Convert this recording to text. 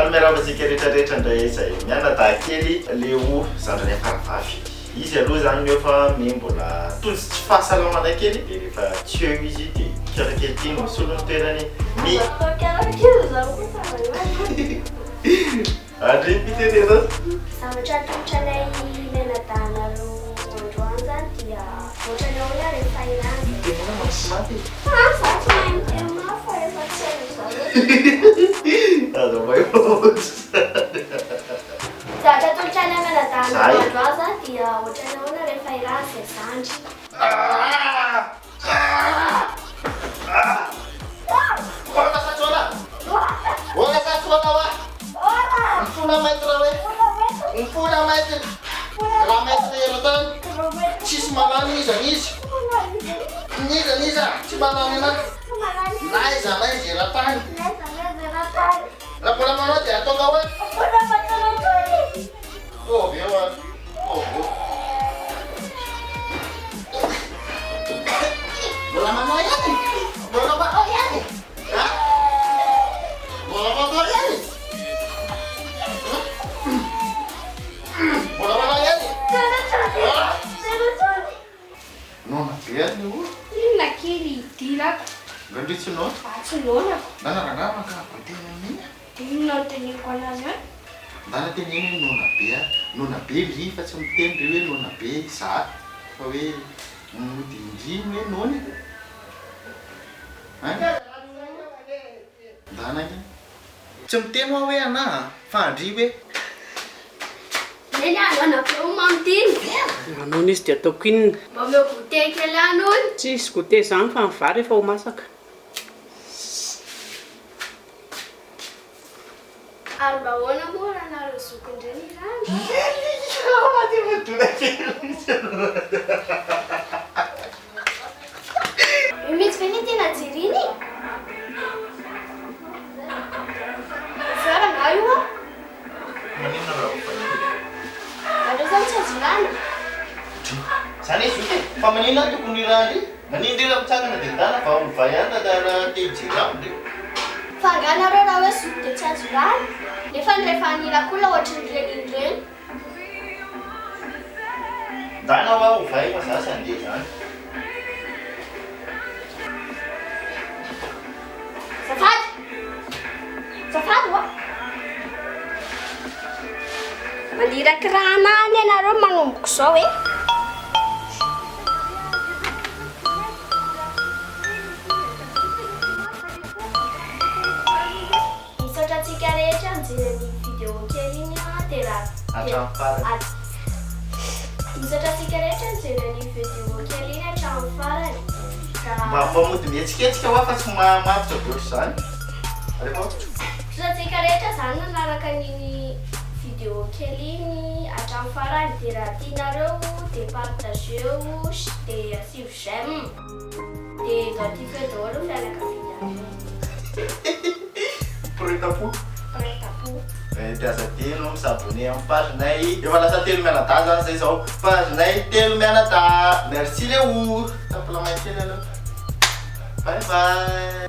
Faly miarahaba antsika rehetra rehetra indray izay mianadahy kely Léo zandriny faravavy. Izy aloha izany eo fa me mbola tojo tsy fahasalamana kely dia rehefa tsy eo izy dia kelikely ity no misolo ny toerany mi Andry fitenenana. Zavatra atolotra anay mianadahinareo androany zany dia ohatrany ahoana rehefa irany. Mitenena mafimafy e. Ah za tsy mahay miteny mafy fa rehefa tsy hain'ny zareo. Aza mahay ohatr'izany. Zavatra atolotra anay mianadahinareo androany zany dia ohatrany ahoana rehefa irany zay zandry. Mbola manao ihany e! Mbola manao ihany e! A! Mbola manao ihany e! Mbola manao ihany e! A! Noana be ary ny ora. Inona kely idirako? Nga ndry tsy noana? Za tsy noana ko. Ndana rangahy maka goûter amin'iny a! Dia inona no teneniko anazy any? Ndana teneno hoe noana be aho. Noana be ndry fa tsy miteny ndry hoe noana be za fa hoe mody ndry ny hoe noana e. An? Ndana ange. Tsy miteny hoa hoe anah a, fa andry hoe. Neny a, noana be hono mamo ty. Raha noana izy dia ataoko inona? Mba omeo goûter kely any hono. Tsisy goûter izany fa ny vary efa ho masaka. Ary mba ahoana moa raha nareo zokiny indray ny rano? Io mihitsy ve ny tena jerena e? Fiara angaha io an? Maninona raha vao Nareo zany tsy azo irahana? Dry. Zany e zoky e! Fa maninona aho tokony hiraha ndry? Maninona ndry raha mitsangana dia ndana vao mivaha ihany raha raha te hijery aminy ndry? Fa angaha nareo raha hoe zoky dia tsy azo irahana? Nefa ny rehefa haniraka olona ohatrin'ireny iny ireny. Ndana hoa ovay fa za tsy handeha zany. Azafady! Azafady oa! Manirakirahana any ianareo manomboka izao e! Misaotra antsika rehetra nijery an'iny vidéo kely iny an, dia raha Hatramin'ny farany. Misaotra antsika rehetra nijery an'iny vidéo kely iny hatramin'ny farany. Raha Mba mba mody mihetsiketsika hoa fa tsy matotra be ohatr'izany. Alefa. Misaotra antsika rehetra izany nanaraka an'iny vidéo kely iny hatramin'ny farany dia raha tianareo dia partageo dia asio j'aime. Dia identifier daholo ny fianakavianareo. Mpiray tampo. Mpiray tampo. Dia aza adino mi s'abonner amin'ny page nay. Efa lasa telo mianadahy zany zay zao. Page nay telo mianadahy. Merci Léo. Tapis la main kely aloha. Bye bye.